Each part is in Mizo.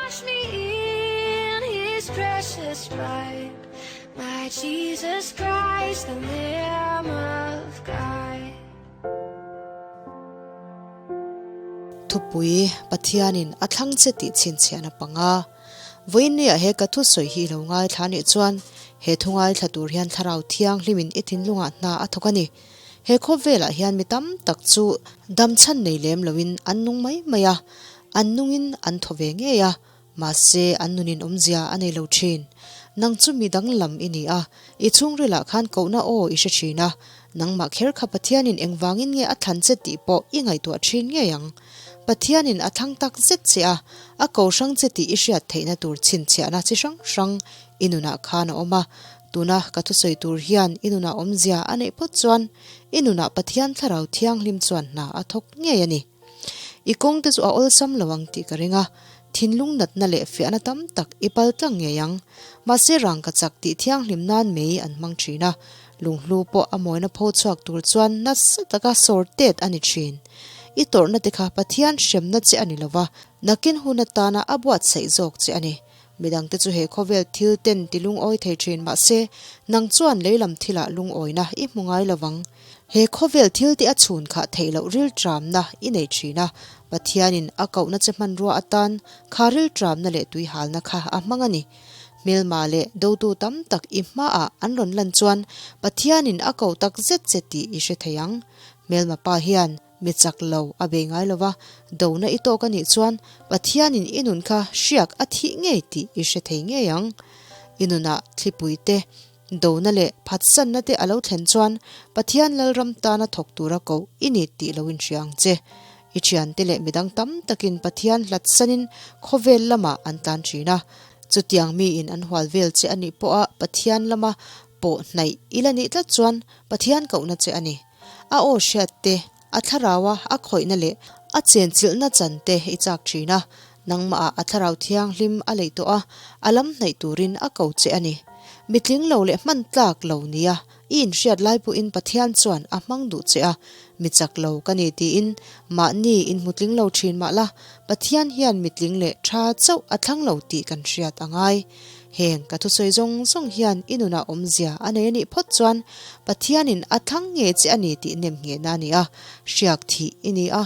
Wash me in his precious blood, my Jesus Christ, the Lamb of God. Thupui, Pathianin a thlang che tih chhinchhiahna panga. Vawiinniah he ka thusawi hi i lo ngaithla anih chuan he thu ngaithla tur hian thlarau thianghlimin i thinlungah hna a thawk a ni. He khawvelah hian mi tam tak chu dam chhan nei lem loin an nung mai mai a, an nungin an thaw ve ngei a, mahse an nunin awmzia a nei lo thin. Nang chu mi danglam i ni a, i chhungrilah khan kohna aw i hre thin a, nangmah kher kha Pathianin engvangin nge a thlan che tih pawh i ngaihtuah thin ngei ang. Pathianin a thlang tak zet che a, a ko hrang che tih i hriat theihna tur chhinchhiahna chi hrang hrang i nunah khan a awm a, Tuna ka thusawi tur hian i nunah awmzia a neih phawt chuan i nunah Pathian Thlarau Thianghlim chuan hna a thawk ngei a ni. I kawng te chu a awlsam lo ang tih ka ring a, thinlung natna leh fiahna tam tak i pal tlang ngei ang. Mahse rangka chak tih thianghlim nan mei an hmang thin a, lunghlu pawh a mawina pho chhuak tur chuan nasa taka sawr tet a ni thin. I tawrhna te kha Pathian hremna che a ni lova, nakin hun atana a buatsaih zawk che a ni. Midangte chu he khawvel thil ten ti lungawi thei thin mah se, nang chuan lei lam thilah lungawina i hmu ngai lo vang. He khawvel thil te a chhun khah theih loh riltramna i nei thin a, Pathianin a kohna che hmanrua atan kha riltramna leh tuihalna kha a hmang a ni. Hmelma leh dotu tam tak i hmaah an rawn lan chuan Pathianin a ko tak zet che tih i hre thei ang. Hmelma pa hian Mi chak lo a bei ngai lo va, dona i tawk a nih chuan Pathianin i nun kha hriak a thih ngei tih i hre thei ngei ang. I nunah thlipui te, dona leh phatsanna te a lo thlen chuan Pathian Lalram tana thawk tura koh i ni tih lo inhria ang che. I thiante leh midang tam takin Pathian hlatsanin khawvel lamah an tlan thin a. Chutiang miin an hual vel che a nih pawha Pathian lama pawh hnaih i la nih tlat chuan Pathian kohna che a ni. A aw hriat te, a thlaraua a khawihna leh a chenchilhna chan te i chak thin a, nangmahah a thlarau thianghlim a leih tawh a, a lam hnaih turin a ko che a ni. Mitling lo leh hman tlak lo nia i inhriat lai pawhin Pathian chuan a hmang duh che a, mi chak lo ka ni tiin mahni inhmutling lo thin mah la, Pathian hian mitling leh tha chauh a thlang lo tih kan hriat a ngai. Heng ka thusawi zawng zawng hian i nunah awmzia a nei a nih phawt chuan Pathianin a thlang nge che a ni tih nem nghehna a ni a, hriak thih i ni a,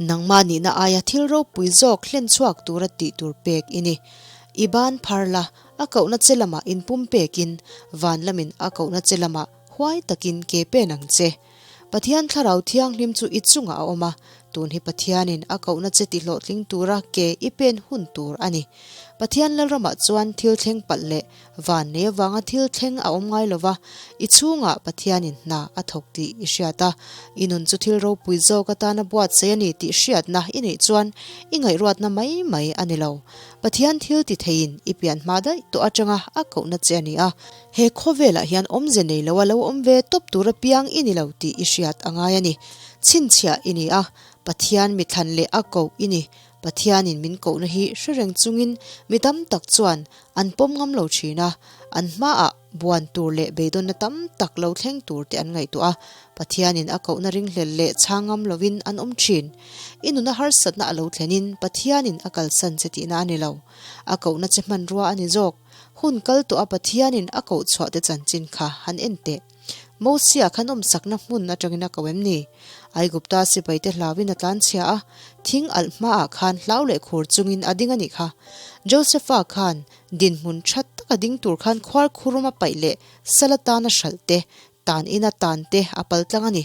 nangmah nihna aia thil ropui zawk hlen chhuak tura tih tur pek i ni. I ban phar la, a kohna che lamah inpum pekin, van lamin a kohna che lamah huai takin ke pen ang che. Pathian Thlarau Thianghlim chu i chungah a awm a, tun hi Pathianin a kohna che tihlawhtling tura ke i pen hun tur a ni. Pathian Lalramah chuan thil thleng palh leh van nei avanga thil thleng a awm ngai lova, i chhungah Pathianin hna a thawk tih i hriat a, i nun chu thil ropui zawk atana buatsaih a ni tih hriatna i neih chuan i ngaihruatna mai mai a ni lo. Pathian thil ti theiin i pian hma daih tawh atanga a kohna che a ni a. He khawvelah hian awmze nei loa lo awm ve tawp tur apiang i ni lo tih i hriat a ngai a ni. Chhinchhiah i ni a, Pathian mi thlan leh a koh i ni. Pathianin min kohna hi hre reng chungin mi tam tak chuan an pawm ngam lo thin a, an hmaah buan tur leh beidawnna tam tak lo thleng tur te an ngaihtuah a, Pathianin a kohna ringhlel leh chhang ngam lovin an awm thin. I nuna harsatna a lo thlenin Pathianin a kalsan che tihna a ni lo. A kohna che hmanrua a ni zawk. Hun kal tawh a Pathianin a koh chhuah te chanchin kha han en teh. Mosia kha nawmsakna hmun atangin a ko em ni? Aigupta sipai te hlauin a tlanchhia a, thing alh hmaah khan hlau leh khur chungin a ding a nih kha. Josepha khan dinhmun tha taka ding tur khan khuar khurum a paih leh sal atana hralh te, tan ina tan te a pal tlang a ni.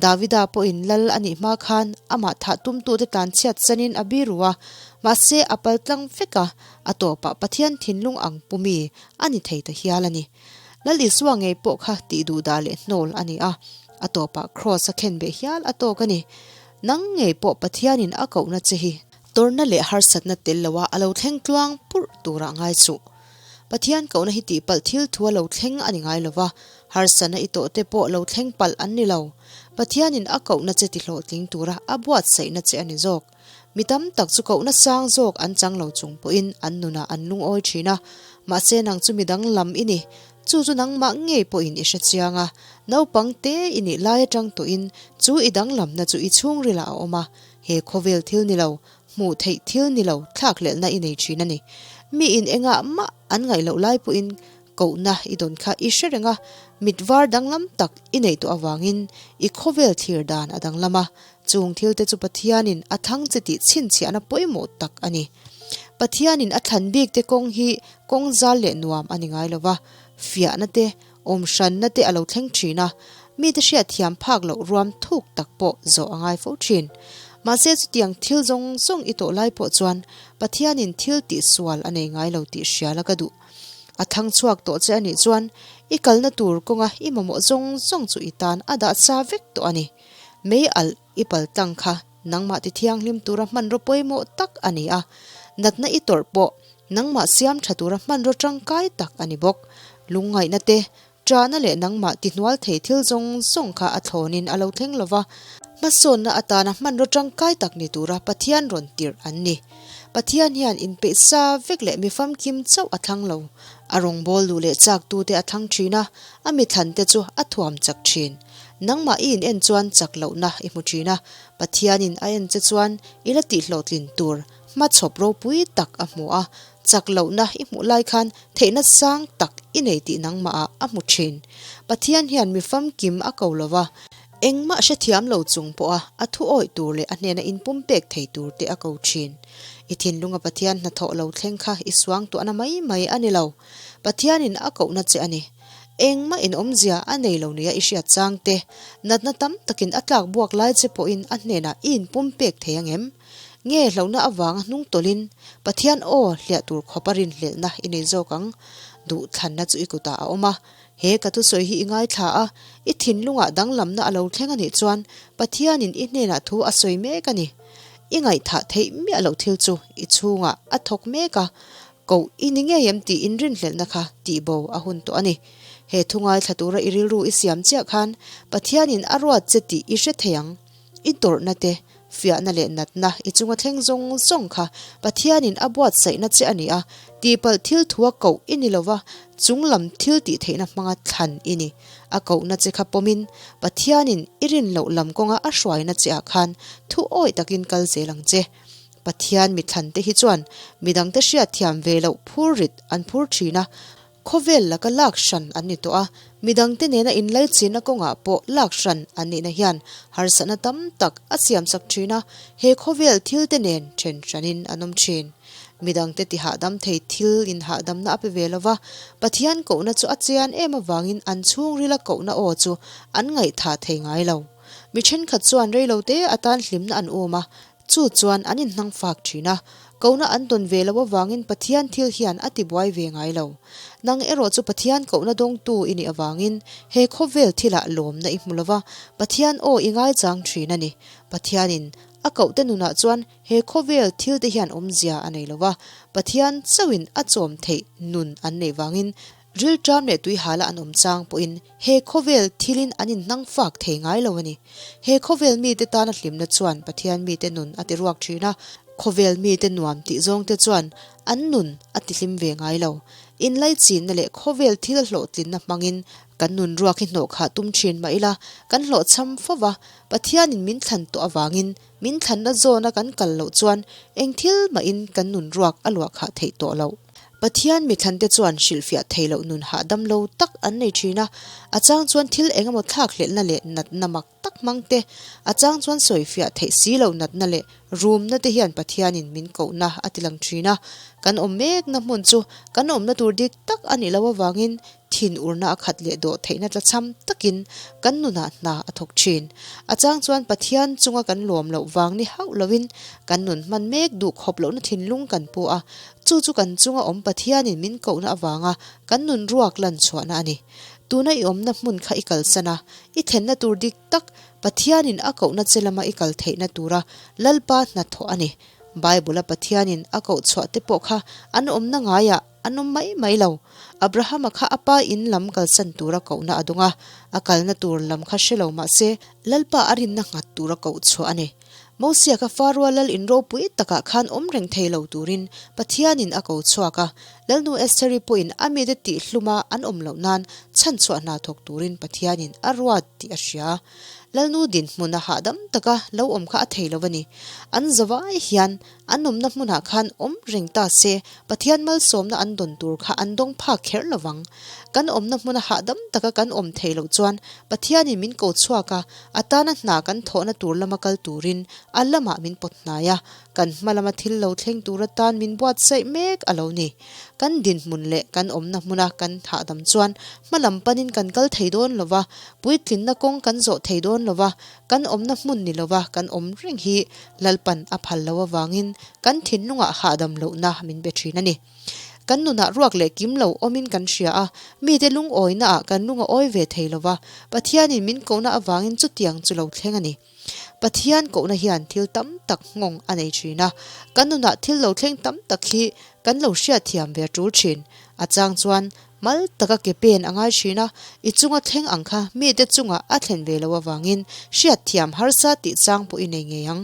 Davida pawhin lal a nih hma khan amah thah tumtute tlanchhiat sanin a biru a, mahse a pal tlang vek a, a tawpah Pathian thinlung ang pumi a ni thei ta hial a ni. Lal Isua ngei pawh kha tih duhdah leh hnawl a ni a, a tawpah kraws a khen beh hial a tawk a ni. Nang ngei pawh Pathianin a kohna che hi tawrhna leh harsatna tel loa a lo thleng tluang purh turah ngai suh. Pathian kohna hi tihpalh thil thu a lo thleng a ni ngai lo va, harsatna i tawh te pawh lo thleng palh an ni lo. Pathianin a kohna che tihlawhtling tura a buatsaihna che a ni zawk. Mi tam tak chu kohna sang zawk an chang lo chung pawhin an nunah an lungawi thin a, mahse nang chu midang lam i ni. Chu chu nangmah ngei pawhin i hre chiang a, naupang te i nih lai atang tawhin chu i danglamna chu i chhungrilah a awm a, he khawvel thil ni lo. hmuh theih thil ni lo thlakhlelhna i nei thin a ni. Mi in engah mah an ngaih loh lai pawhin kohna i dawn kha i hre reng a, mit var danglam tak i neih tawh avangin i khawvel thlir dan a danglam a, chung thil te chu Pathianin a thlang che tih chhinchhiahna pawimawh tak a ni. Pathianin a thlan bik te kawng hi kawng zal leh nuam a ni ngai lo va, fiahna te, awm hranna te a lo thleng thin a, mite hriatthiam phak loh ruam thuk tak pawh zawh a ngai fo thin. Mahse chutiang thil zawng zawng i tawh lai pawh chuan Pathianin thil tihsual a nei ngai lo tih hria la ka duh. A thlang chhuak tawh che a nih chuan i kalna tur kawnga i mamawh zawng zawng chu i tan a dah sa vek tawh a ni. Mei alh i pal tlang kha nangmah ti thianghlim tura hmanraw pawimawh tak a ni a, natna i tawrh pawh nangmah siam tha tura hmanraw tangkai tak a ni bawk. Lungngaihna te, ṭahna leh nangmah ti hnual thei thil zawng zawng kha a thlawnin a lo thleng lo va, hmasawnna atana hmanraw tangkai tak ni tura Pathian rawn tirh an ni. Pathian hian inpeih sa vek leh mi famkim chauh a thlang lo. A rawngbâwl duh leh châktute a thlang ṭhin a, a mithlante chu a thuam chak ṭhin. Nangmah i in en chuan chak lohna i hmu ṭhin a, Pathianin a en che chuan i la tihhlawhtlin tur hmachhawp ropui tak a hmu a, chak lohna i hmuh lai khan theihna sang tak i nei tih nangmah ah a hmu thin. Pathian hian mi famkim a ko lo va, engmah hrethiam lo chung pawha a thu awih tur leh a hnena inpumpek thei tur te a ko thin. I thinlunga Pathian hnathawh lo thleng kha i suangtuahna mai mai a ni lo. Pathianin a kohna che a ni. Engmah in awmzia a nei lo nia i hriat chang te, natna tam takin a tlak buak lai che pawhin a hnenah i inpumpek thei angem? Nge hlauhna avanga hnung tawlhin Pathian aw hliah tur khawp a rinhlelhna i nei zawk ang? Duhthlanna chu i kutah a awm a. He ka thusawi hi i ngaithla a, i thinlungah danglamna a lo thleng a nih chuan Pathianin i hnenah thu a sawi mek a ni. I ngaihthah theih miah loh thil chu i chhungah a thawk mek a, koh i ni ngei em tih inrinhlelhna kha tihbo a hun tawh a ni. He thu ngaithla tura i rilru i siam chiah khan Pathianin a ruat che tih i hre thei ang. I tawrhna te, fiahna leh natna i chunga thleng zawng zawng kha Pathianin a buatsaihna che a ni a, tihpalh thil thua koh i ni lova, chunglam thil tih theihna hmanga thlan i ni. A kohna che kha pawmin Pathianin i rin loh lam kawnga a hruaina che ah khan thu awih takin kal zel ang che. Pathian mithlante hi chuan midangte hriatthiam ve loh phur rit an phur thin a, Khawvel laka lak hran an ni tawh a, midangte nena inlaichinna kawngah pawh lak hran an nihna hian harsatna tam tak a siamsak thin a, he khawvel thilte nen then hranin an awm thin. Midangte tihahdam thei thil inhahdamna a pe ve lo va, Pathian kohna chu a chian em avangin an chhungrila kohna aw chu an ngaihthah thei ngai lo. Mi thenkhat chuan reilote atan hlimna an um a, Chu chuan an inhnang fak thin a, kohna an tawn ve loh avangin Pathian thil hian a tibuai ve ngai lo. Nang erawh chu Pathian kohna dawngtu i nih avangin he khawvel thilah lawmna i hmu lova, Pathian aw i ngaichang thin a ni. Pathianin a kohte nunah chuan he khawvel thilte hian awmzia a nei lova, Pathian chauhin a chawm theih nun an neih vangin Rilṭam leh tuihala an awm chang pawhin he khawvel thilin an inhnang fak thei ngai lo a ni. He khawvel mite tana hlimna chuan Pathian mite nun a ti ruak ṭhin a, khawvel mite nuam tih zawngte chuan an nun a ti hlim ve ngai lo. Inlaichinna leh khawvel thil hlawhtlinna hmangin kan nun ruak hi hnawhkhah tum ṭhin mah ila kan hlawhchham fo va, Pathianin min thlan tawh avangin min thlanna zawna kan kal loh chuan eng thil mahin kan nun ruak a luahkhah theih tawh loh. Pathian mithlante chuan hrilhfiah thei loh nun hahdam lo tak an nei thin a, a chang chuan thil eng emaw thlakhlelhna leh natna mak tak hmang te, a chang chuan sawifiah theih si lo natna leh rumna te hian Pathianin min kohna a ti lang thin a. Kan awm mekna hmun chu kan awmna tur dik tak a nih loh avangin Thin urna a khat leh dawh theihna tlachham takin kan nunah hna a thawk thin. A chang chuan Pathian chunga kan lawm loh vang ni hauh loin kan nun hman mek duh khawp lohna thinlung kan pu a, chu chu kan chunga awm Pathianin min kohna avanga kan nun ruak lan chhuahna a ni. Tuna i awmna hmun kha i kalsan a, i thlenna tur dik tak Pathianin a kohna che lama i kal theihna tura Lalpa hnathawh a ni. Bible-a Pathianin a koh chhuah te pawh kha an awmna ngaiah An awm mai mai lo. Abrahama kha a pa in lam kalsan tura kohna a dawng a, a kalna tur lam kha hre lo mah se, Lalpa a rinna nghat tura koh chhuah a ni. Mosia kha Faroa lal in ropui takah khan awm reng thei lo turin Pathianin a ko chhuak a, Lalnu Estheri pawhin a mite tih hluma an awm loh nan chhanchhuah hna thawk turin Pathianin a ruat tih a hria. Lalnu dinhmun a hahdam taka lo awm kha a thei lo a ni. An zavai hian an awmna hmunah khan awm reng ta se, Pathian malsawmna an dawn tur kha an dawng phak kher lo vang. Kan awmna hmuna hahdam taka kan awm theih loh chuan Pathianin min ko chhuak a, a tana hna kan thawhna tur lama kal turin a lamah min pawt hnai a, kan hma lama thil lo thleng tur atan min buatsaih mek a lo ni. Kan dinhmun leh kan awmna hmuna kan hahdam chuan hma lam panin kan kal thei dawn lo va, puitlinna kawng kan zawh thei dawn lo va, kan awmna hmun ni lo va kan awm reng hi Lalpan a phal lo avangin kan thinlungah hahdam lohna min be thin a ni. Kan nunah ruak leh kim lo awmin kan hria a, mite lungawinaah kan lung a awi ve thei lo va, Pathianin min kohna avangin chutiang chu lo thleng a ni. Pathian kohna hian thil tam tak nghawng a nei thin a, kan nunah thil lo thleng tam tak hi kan lo hriatthiam ve a tul thin. A chang chuan mal taka ke pen a ngai thin a, i chunga thleng ang kha mite chungah a thlen ve lo avangin hriatthiam harsa tih chang pawh i nei ngei ang.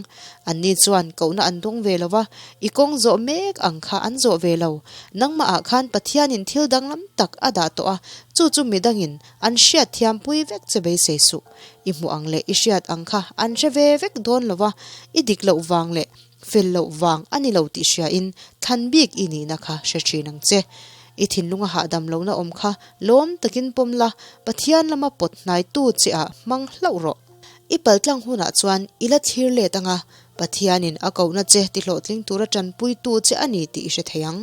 Anni chuan kohna an dawng ve lo va, i kawng zawh mek ang kha an zawh ve lo. Nangmahah khan Pathianin thil danglam tak a dah tawh a, chu chu midangin an hriatthiam pui vek che beisei suh. I hmuh ang leh i hriat ang kha an hre ve vek dawn lo va, i dik loh vang leh fel loh vang a ni lo tih hriain thlan bik i nihna kha hre thin ang che. I thinlunga hahdam lohna awm kha lawm takin pawm la, Pathian lama pawt hnaitu che ah hmang hlauh rawh. I paltlang hunah chuan i la thlir let anga, Pathianin a kohna che tihlawhtling tura tanpuitu che a ni tih i hre thei ang.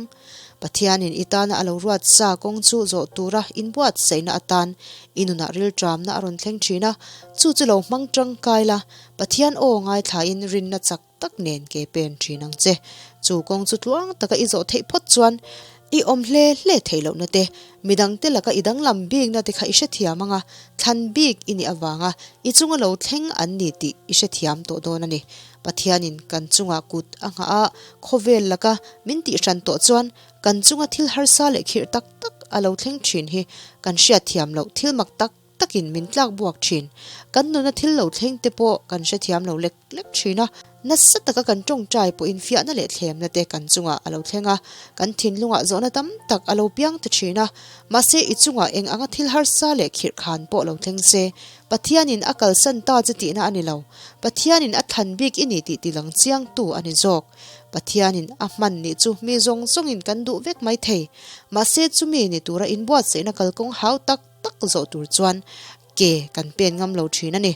Pathianin i tana a lo ruat sa kawng chu zawh tura inbuatsaihna atan i nunah rilṭamna a rawn thleng ṭhin a, chu chu lo hmang ṭangkai la, Pathian aw ngaithlain rinna chak tak nen ke pen ṭhin ang che. Chu kawng chu tluang taka i zawh theih phawt chuan i awm hle hle theih lohna te, midangte laka i danglam bikna te kha i hrethiam ang a, thlan bik i nih avanga i chunga lo thleng an ni tih i hrethiam tawh dawn a ni. Pathianin kan chungah kut a nghah a, khawvel laka min tihhran tawh chuan kan chunga thil harsa leh khirh tak tak a lo thleng thin hi kan hriatthiam loh thil mak tak takin min tlak buak thin. Kan nuna thil lo thleng te pawh kan hrethiam lo lek lek thin a, nasa taka kan tawngtai pawhin fiahna leh thlemna te kan chungah a lo thleng a, kan thinlungah zawhna tam tak a lo piang ta thin a. Mahse i chungah eng anga thil harsa leh khirh khan pawh lo thleng se, Pathianin a kalsan ta che tihna a ni lo. Pathianin a thlan bik i ni tih tilang chiangtu a ni zawk. Pathianin a hman nih chu mi zawng zawngin kan duh vek mai thei. Mahse chumi ni tura inbuatsaihna kalkawng hau tak tak zawh tur chuan ke kan pen ngam lo thin a ni.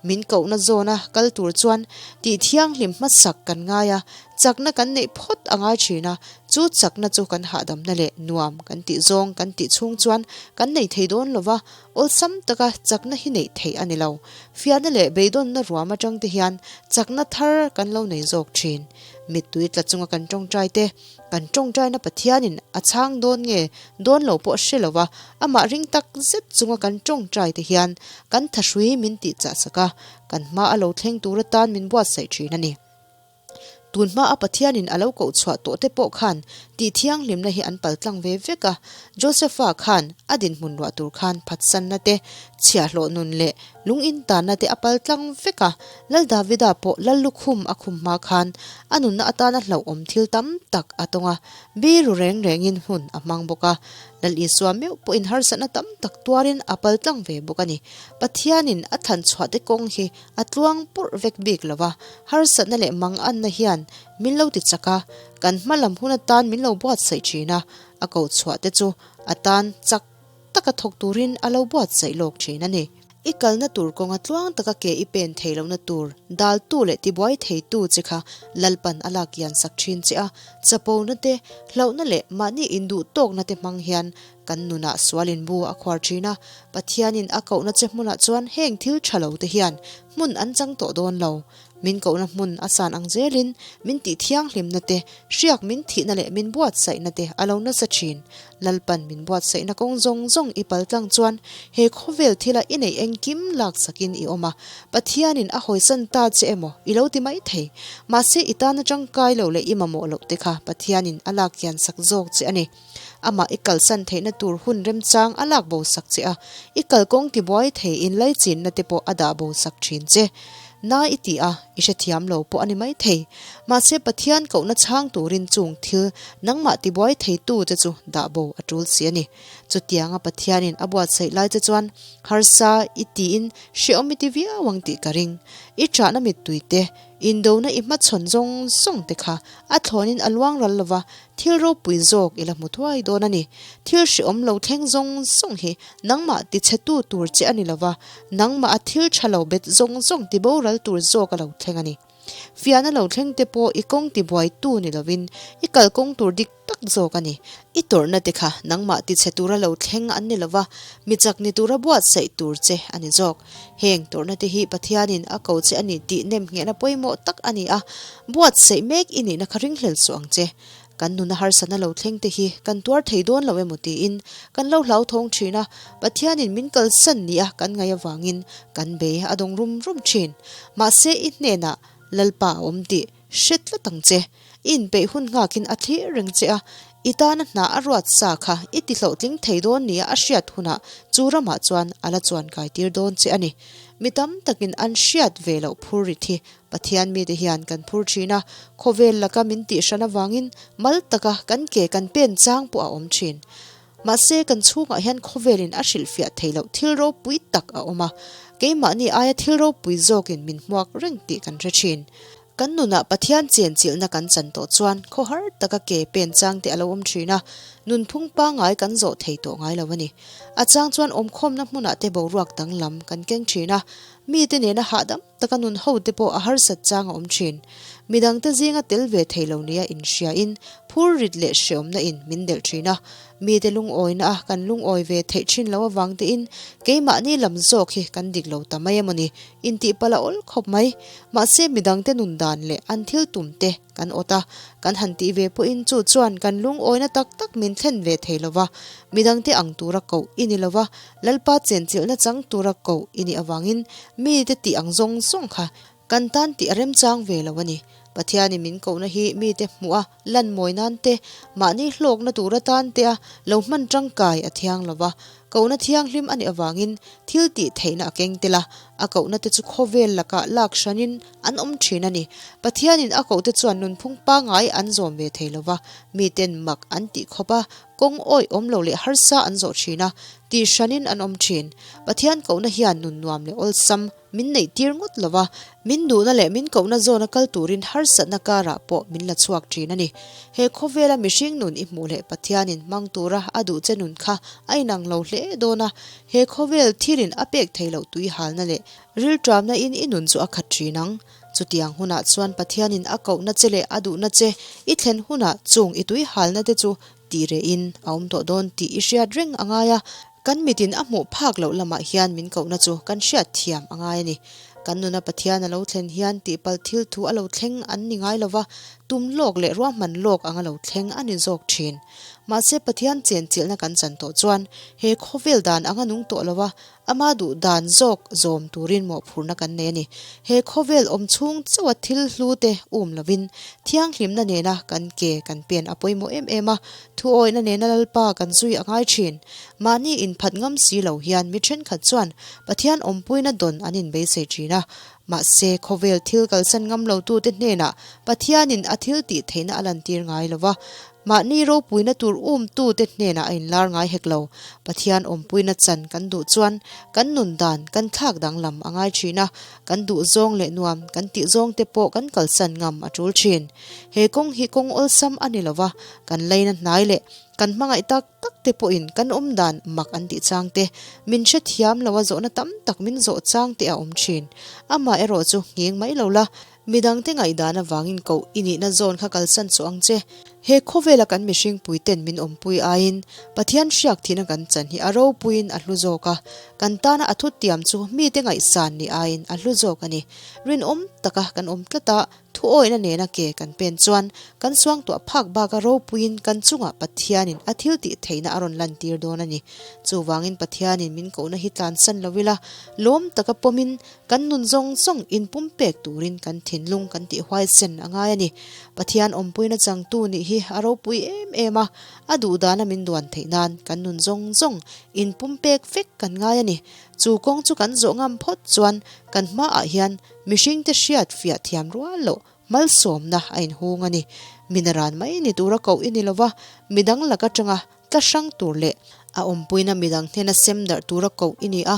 Min kohna zawna kal tur chuan tih thianghlim hmasak kan ngai a, chakna kan neih phawt a ngai thin a, chu chakna chu kan hahdamna leh nuam kan tih zawng kan tih chhung chuan kan nei thei dawn lo va, Awlsam taka chakna hi neih theih a ni lo. Fiahna leh beidawnna ruam atang te hian chakna thar kan lo nei zawk thin. Mittui tla chunga kan tawngtai te, kan tawngtaina Pathianin a chhang dawn nge dawn lo pawh hre lo va, amah ring tak zet chunga kan tawngtai te hian kan thahrui min tihchah sak a, kan hma a lo thleng tur atan min buatsaih thin a ni. Tun hma a Pathianin a lo koh chhuah tawh te pawh khan tih thianghlimna hi an paltlang ve vek a, Josepha khan a dinhmun ruah tur khan phatsanna te, chhiahhlawh nun leh lung intanna te a paltlang vek a, Lal Davida pawh Lal lukhum a khum hma khan a nunna atana hlauhawm thil tam tak a tawng a, biru reng rengin hun a hmang bawk a, Lal Isua meuh pawhin harsatna tam tak tuarin a paltlang ve bawk a ni. Pathianin a thlan chhuah te kawng hi A tluang purh vek bik lo va, harsatna leh manganna hian min lo ti chak a, kan hma lam hun atan min lo buatsaih thin a, a koh chhuah te chu a tan chak taka thawk turin a lo buatsaih lawk thin a ni. I kalna tur kawnga tluang taka ke i pen thei lohna tur daltu leh tibuai theitu che kha Lalpan a lak kian sak thin che a, chapona te, hlauhna leh mahni induh tawkna te hmang hian Kan nunah sualin bu a khuar thin a, Pathianin a kohna che hmunah chuan heng thil tha lo te hian hmun an chang tawh dawn lo. Min kohna hmun a san ang zelin min tih thianghlimna te, hriak min thihna leh min buatsaihna te a lo nasa thin. Lalpan min buatsaihna kawng zawng zawng i pal tlang chuan he khawvel thila i neih engkim laksakin i awm a, Pathianin a hawisan ta che emaw i lo ti mai thei. Mahse i tana tangkai lo leh i mamawh loh te kha Pathianin a lak kian sak zawk che a ni. Amah i kalsan theihna tur hun remchang a lak bo sak che a, i kalkawng tibuai thei inlaichinna te pawh a dah bo sak thin che. Na i ti a, i hrethiam lo pawh a ni maithei. Mahse Pathian kohna chhang turin chung thil nangmah tibuai theitu che chu dah bo a tul si a ni. Chutianga Pathianin a buatsaih lai che chuan harsa i tiin hrehawm i ti viau ang tih ka ring. I ṭahna mittui te, indona i hmachhawn zawng zawng te kha a thlawnin a luang ral lova, thil ropui zawk i la hmu thuai dawn a ni. Thil hrehawm lo thleng zawng zawng hi nangmah tichhetu tur che a ni lova, nangmah a thil ṭha lo bet zawng zawng tiboral tur zawk a lo thleng a ni. Fiahna lo thleng te pawh i kawng tibuaitu ni lovin i kalkawng tur dik tak zawk a ni. I tawrhna te kha nangmah tichhe tura lo thleng an ni lova, mi chak ni tura buatsaih tur che a ni zawk. Heng tawrhna te hi Pathianin a ko che a ni tih nemnghehna pawimawh tak a ni a, buatsaih mek i nihna kha ringhlel suh ang che. Kan nuna harsatna lo thleng te hi kan tuar thei dawn lo emaw tiin kan lo hlauthawng thin a, Pathianin min kalsan ni a kan ngaih avangin kan bei a dawng rum rum thin. Mahse i hnenah Lalpa a awm tih hre tlat ang che. I inpeih hun nghakin a thlir reng che a, i tana hna a ruat sa kha i ti hlawhtling thei dawn nia a hriat hunah chu ramah chuan a la chuan kai tir dawn che a ni. Mi tam takin an hriat ve loh phur rit hi Pathian mite hian kan phur thin a, khawvel laka min tihhran avangin mal taka kan ke kan pen chang pawh a awm thin. Mahse, kan chhungah hian khawvelin a hrilhfiah thei loh thil ropui tak a awm a, keimahni aia thil ropui zawkin min hmuak reng tih kan hre thin. Kan nunah Pathian chenchilhna kan chan tawh chuan khawhar taka ke pen chang te a lo awm thin a, nunphung pangngai kan zawh thei tawh ngai lo a ni. A chang chuan awmkhawmna hmunah te boruak danglam kan keng thin a, mite nena hahdam taka nun ho te pawh a harsat chang a awm thin. Midangte zinga tel ve thei lo nia inhriain phur rit leh hreawmna in min delh thin a. Mite lungawina a kan lungawi ve theih thin lo avang tein keimahni lam zawk hi kan dik lo ta mai emaw ni intih palh a awl khawp mai. Mahse midangte nun dan leh an thil tum te kan awt a, kan han tih ve pawhin chu chuan kan lungawina tak tak min thlen ve thei lo va, midangte ang tura koh i ni lo va, Lalpa chenchilhna chang tura koh i nih avangin mite tih ang zawng zawng kha kan tan tih a remchang ve lo a ni. Pathianin min kohna hi mite hmuh a lan mawi nan te, mahni hlawkna tur atan te a lo hman tangkai a thiang lo va, kohna thianghlim a nih avangin thil tih theihna a keng tel a, a kohna te chu khawvel lakah lak hranin an awm thin a ni. Pathianin a kohte chuan nunphung pangngai an zawm ve thei lo va, miten mak an tih khawp a, kawng awih awm lo leh harsa an zawh thin a, tih hranin an awm thin. Pathian kohna hian nun nuam leh awlsam min neih tir ngawt lo va, min duhna leh min kohna zawna kal turin harsatna karah pawh min la chhuak thin a ni. He khawvela mihring nun i hmuh leh Pathianin hmang tura a duh che nun kha a inang lo hle dawn a, he khawvel thilin a pek thei loh tuihalna leh rilṭamna in i nun chu a khat thin ang. Chutiang hunah chuan Pathianin a kohna che leh a duhna che i thlen hunah chung i tuihalna te chu tih rehin a awm tawh dawn tih i hriat reng a ngai a, kan mitin a hmuh phak loh lamah hian min kohna chu kan hriat thiam a ngai a ni. Kan nuna Pathian a lo thlen hian tihpalh thil thu a lo thleng an ni ngai lova, tum lawk leh ruahman lawk ang a lo thleng a ni zawk thin. Mahse Pathian chenchilhna kan chan tawh chuan he khawvel dan anga nung tawh lova Ama duh dan zawk zawm turin mawhphurhna kan nei a ni. He khawvel awm chhung chauha thil hlu te um lovin thianghlimna nena kan ke kan pen a pawimawh em em a, thuawihna nena Lalpa kan zui a ngai thin. Mahni inphat ngam si lo hian mi thenkhat chuan Pathian awmpuina dawn an inbeisei thin a. Mahse, khawvel thil kalsan ngam lotute hnenah Pathianin a thil tih theihna a lantir ngai lo va, Mahni ropuina tur umtute hnenah a inlar ngai hek lo. Pathian awmpuina chan kan duh chuan kan nun dan kan thlak danglam a ngai thin a, kan duh zawng leh nuam kan tih zawng te pawh kan kalsan ngam a tul thin. He kawng hi kawng awlsam a ni lo va, kan leina hnai leh kan hmangaih tak tak te pawhin kan awm dan mak an tih chang te, min hrethiam lo a zawhna tam tak min zawh chang te a awm thin. Amaherawh chu nghing mai lo la, Midangte ngaihdan avangin koh i nihna zawn kha kalsan chu ang che. He khawvela kan mihring puiten min awmpui aiin Pathian hriak thihna kan chan hi a ropuiin a hlu zawk a, kan tana a thutiam chu mite ngaihsan ni aiin a hlu zawk a ni. Rinawm taka kan awm tlat a, thuawihna nena ke kan pen chuan kan suangtuah phak baka ropuiin kan chungah Pathianin a thil tih theihna a rawn lantir dawn a ni. Chuvangin Pathianin min kohna hi tlansan lo ila, lawm taka pawmin Kan nun zawng zawng inpumpek turin kan thinlung kan tih huaisen a ngai a ni. Pathian awmpuina changtu nih hi hi a ropui em em a, a duhdana min duan theih nan kan nun zawng zawng inpumpek vek kan ngai a ni. Chu kawng chu kan zawh ngam phawt chuan kan hmaah hian mihringte hriat fiah thiam rual loh malsawmna a inhung a ni. Minaran mai ni tura koh i ni lova, midang lak atanga tla hrang tur leh a awmpuina midang hnena sem darh tura koh i ni a,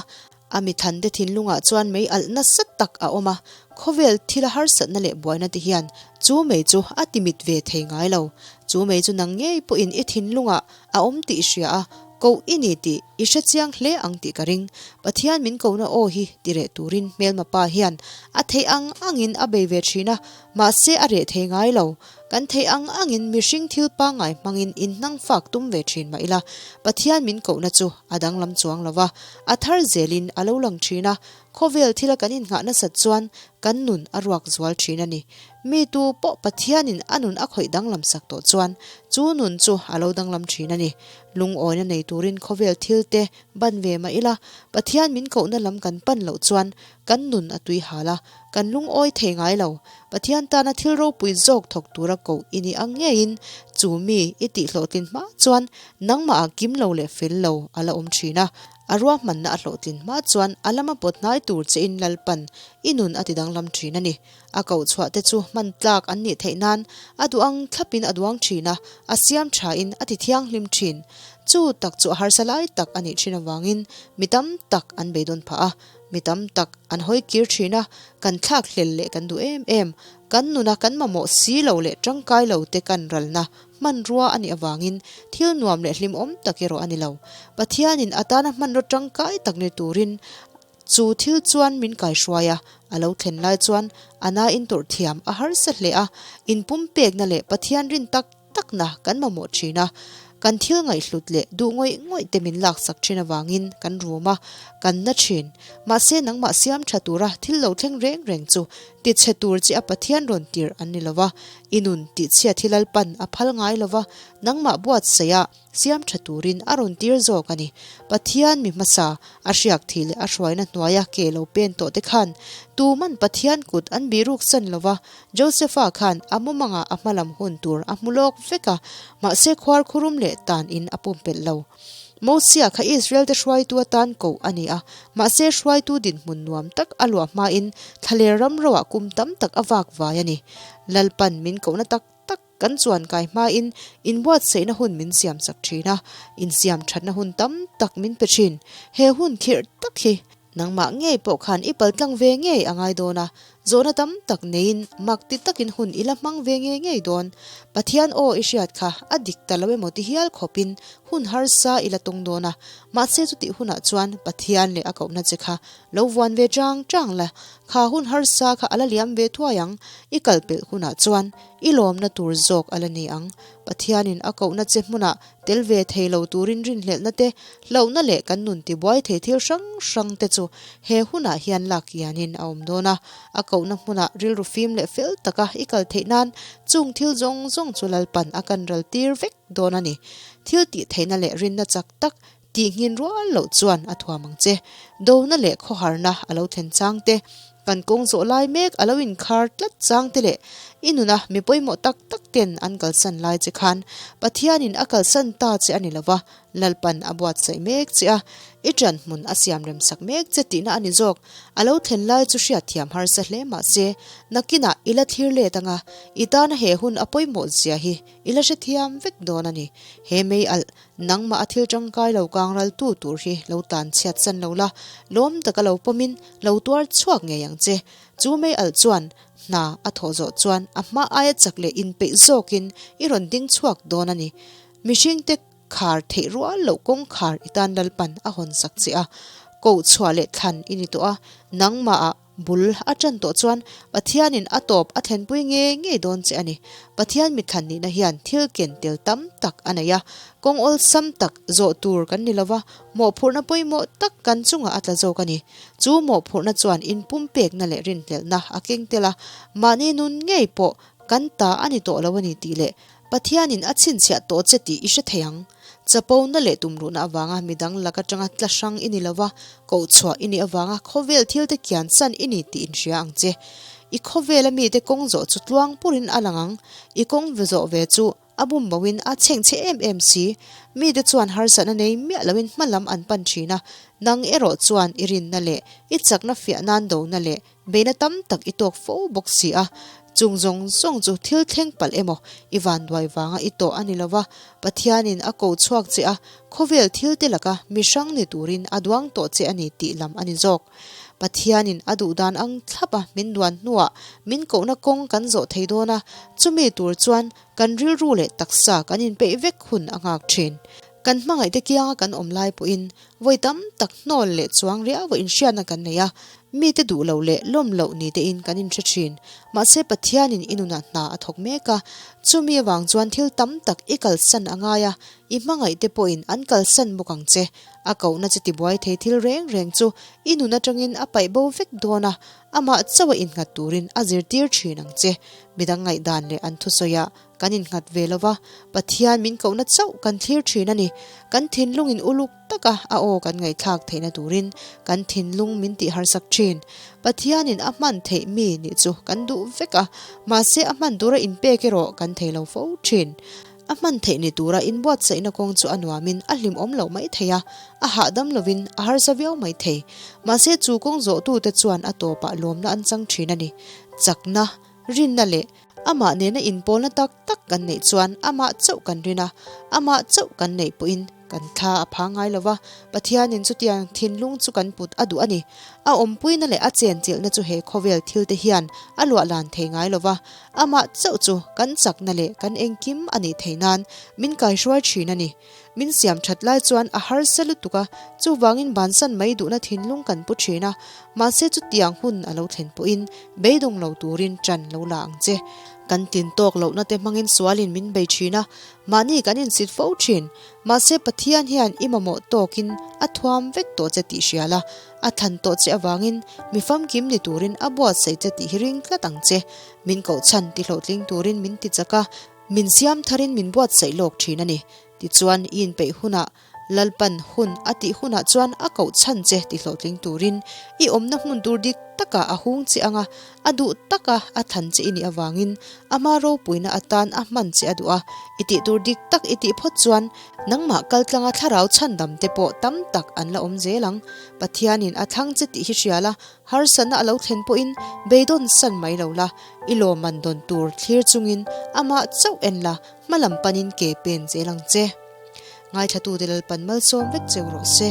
a mithante thinlungah chuan mei alh nasa tak a awm a, khawvel thila harsatna leh buaina te hian chu mei chu a timit ve thei ngai lo. Chu mei chu nang ngei pawhin i thinlungah a awm tih i hria a, koh i ni tih i hre chiang hle ang tih ka ring. Pathian min kohna aw hi ti reh turin hmelma pa hian a theih ang angin a bei ve thin a, mahse a reh thei ngai lo. Kan theih ang angin mihring thil pangngai hmangin inhnang fak tum ve thin mah ila, Pathian min kohna chu a danglam chuang lo va, a thar zelin a lo lang thin a, khawvel thila kan innghah nasat chuan kan nun a ruak zual thin a ni. Mi tu pawh Pathianin a nun a khawih danglam sak tawh chuan chu nun chu a lo danglam thin a ni. Lungawina nei turin khawvel thil te ban ve mah ila, Pathian min kohna lam kan pan loh chuan kan nun a tui hal a, kan lungawi thei ngai lo. Pathian tana thil ropui zawk thawk tura koh i nih ang ngeiin chu mi i tihhlawhtlin hma chuan nangmah ah kim lo leh fel lo a la awm thin a. A ruahmanna a hlawhtlin hma chuan a lama pawt hnai tur che in Lalpan i nun a tidanglam thin a ni. A koh chhuah te chu hman tlak an nih theih nan a duh ang thlapin a duang thin a, a siam thain a ti thianghlim thin. Chu tak chu a harsa lai tak a nih thin avangin mi tam tak an beidawn phah a, mi tam tak an hawi kir thin a, kan thlak hlel leh kan duh em em. Kan nuna kan mamawh si lo leh tangkai lo te kan ralna hmanrua a nih avangin thil nuam leh hlimawm tak erawh a ni lo. Pathianin a tana hmanraw tangkai tak ni turin Chu thil chuan min kaihruai a, a lo thlen lai chuan a na in tawrh thiam a harsa hle a, inpumpekna leh Pathian rin tak takna kan mamawh thin a, kan thil ngaihhlut leh duh ngawih ngawih te min laksak thin avangin kan rum a, kan na thin. Mahse nangmah siam tha tura thil lo thleng reng reng chu tichhe tur che a Pathian rawn tirh an ni lova, i nun tihchhia thil Lalpan a phal ngai lova, nangmah buatsaih a, Siam tha turin a rawn tir zawk a ni. Pathian mi hmasa, a hriak thih leh a hruaina hnuaia ke lo pen tawh te khan tuman Pathian kut an bihruk san lo va, Josepha khan a mumangah a hmalam hun tur a hmu lawk vek a, mahse khuar khurum leh tan in a pumpelh lo. Mosia kha Israel te hruaitu atan koh a ni a, mahse hruaitu dinhmun nuam tak a luah hmain thlaler ram roah kum tam tak a vak vai a ni. Lalpan min kohna tak tak. Kan chuan kai hmain inbuatsaihna hun min siam chak thin a, insiam thatna hun tam tak min pe thin. He hun khirh tak hi nangmah ngei pawh khan i paltlang ve ngei a ngai dawn a, zawhna tam tak neiin mak ti takin hun i la hmang ve ngei ngei dawn. Pathian aw i hriat kha a dik ta lo emaw ti hial khawpin hun harsa i la tawng dawn a, mahse chutih hunah chuan Pathian leh a kohna che kha Lo vuan ve chang chang la, kha hun harsa kha a la liam ve thuai ang, i kal pelh hunah chuan i lawmna tur zawk a la ni ang. Pathianin a kohna che hmunah tel ve thei lo turin rinhlelhna te, hlauhna leh kan nun tibuai thei thil hrang hrang te chu he hunah hian lak kianin a awm dawn a. A kohna hmunah rilru fim leh fel taka i kal theih nan chung thil zawng zawng chu Lalpan a kan ral tir vek dawn a ni. Thil tih theihna leh rinna chak tak Tihngin rual loh chuan a thuam ang che. Dona leh khawharna a lo thlen chang te, kan kawng zawh lai mek a lo inkhar tlat chang te leh i nuna mi pawimawh tak tak ten an kalsan lai che khan Pathianin a kalsan ta che a ni lova, Lalpan a buatsaih mek che a, i ṭan hmun a siam rem sak mek che tihna a ni zawk. A lo thlen lai chu hriatthiam harsa hle mah se, nakinah i la thlir let anga, i tana he hun a pawimawh zia hi i la hrethiam vek dawn a ni. He mei alh Nangmah a thil tangkai lo kang ral tu tur hi lo tan chhiat san lo la, lawm taka lo pawmin lo tuar chhuak ngei ang che. Chu mei alh chuan hna a thawh zawh chuan a hma aia chak leh inpeih zawkin i rawn ding chhuak dawn a ni. Mihringte khar theih rual loh kawngkhar i tan Lalpan a hawn sak che a, koh chhuah leh thlan i ni tawh a, nangmah ah Bul a ṭan tawh chuan Pathianin a tawp a thlenpui ngei ngei dawn che a ni. Pathian mitthlan nihna hian thil ken tel tam tak a nei a, kawng awlsam tak zawh tur kan ni lova, mawhphurhna pawimawh tak kan chungah a tla zawk a ni. Chu mawhphurhna chuan inpumpekna leh rinhlelhna a keng tel a, mahni nun ngei pawh kan ta a ni tawh lo a ni tih leh Pathianin a chhinchhiah tawh che tih i hre thei ang. Chapona leh tumruhna avanga midang lak atanga tla hrang i ni lova, kohchhuah i nih avanga khawvel thilte kian san i ni tih inhria ang che. I khawvela mite kawng zawh chu tluang purin a lang ang. I kawng zawh ve chu A bum bo in a chheng chhe em em si. Mite chuan harsatna nei miah loin hma lam an pan thin a, nang erawh chuan i rinna leh i chakna fiah nan dona leh beina tam tak i tawk fo bawk si a. Chung zawng zawng chu thil thleng palh emaw i vanduai vanga i tawh a ni lova, Pathianin a ko chhuak che a, khawvel thil te laka mi hrang ni turin a duang tawh che a ni tih lam a ni zawk. Pathianin a duh dan ang thlap a min duan hnuah min kohna kawng kan zawh thei dawn a, chumi tur chuan kan rilru leh taksa kan inpeih vek hun a nghak thin. Kan hmangaihte kianga kan awm lai pawhin vawi tam tak hnawl leh chuang riau a inhriatna kan nei a, mite duh loh leh lawm loh ni tein kan inhre thin. Mahse Pathianin i nunah hna a thawk mek a, chumi avang chuan thil tam tak i kalsan a ngai a, i hmangaihte pawhin an kalsan bawk ang che. A kohna che tibuai thei thil reng reng chu i nun atangin a paih bo vek dawn a, amah chauha innghat turin a zirtir thin ang che. Midang ngaihdan leh an thusawiah kan innghat ve lo va, Pathian min kohna chauh kan thlir thin a ni. Kan thinlungin uluk taka a aw kan ngaihthlak theihna turin kan thinlung min tih harsak thin. Pathianin a hman theih mi nih chu kan duh vek a, mahse a hman tura inpek erawh kan thei lo fo thin. A hman theih ni tura inbuatsaihna kawng chu a nuamin a hlimawm loh mai thei a, a hahdam lovin a harsa viau mai thei. Mahse chu kawng zawhtute chuan a tawpah lawmna an chang thin a ni. Chakna, rinna leh amah nena inpawlna tak tak kan neih chuan amah chauh kan rin a, amah chauh kan neih pawhin kan thla a pha ngai lo va, Pathianin chutiang thinlung chu kan put a duh a ni. A awmpuina leh a chenchilhna chu he khawvel thilte hian a luahlan thei ngai lo va, Amah chauh chu kan chakna leh kan engkim a nih theih nan min kaihruai thin a ni. Min siam that lai chuan a harsa lutuk a, chuvangin bansan mai duhna thinlung kan pu thin a, mahse chutiang hun a lo thlen pawhin beidawng lo turin ṭan lo la ang che. Kan tin tawk lohna te hmangin sualin min bei thin a, mahni kan insit fo thin. Mahse Pathian hian i mamawh tawkin a thuam vek tawh che tih hria la, A thlan tawh che avangin mi famkim ni turin a buatsaih che tih hi ring tlat ang che. Min kohchhan ti hlawhtling turin min ti chak a, min siam tharin min buatsaih lawk thin a ni. Tichuan, i inpeih hunah Lalpan hun a tih hunah chuan a kohchhan che ti hlawhtling turin i awmna hmun tur dik takah a hung che ang a, a duh taka a thlan che i nih avangin ama ropuina atan a hman che a duh a, i tih tur dik tak i tih phawt chuan Nangmah kaltlanga thlarau chhandam te pawh tam tak an la awm zel ang. Pathianin a thlang che tih hi hria la, harsatna a lo thlen pawhin beidawn san mai lo la, i lawmman dawn tur thlir chungin amah chauh en la, hma lam panin ke pen zel ang che. Ngaithlatute Lalpan malsawm vek cheu rawh se.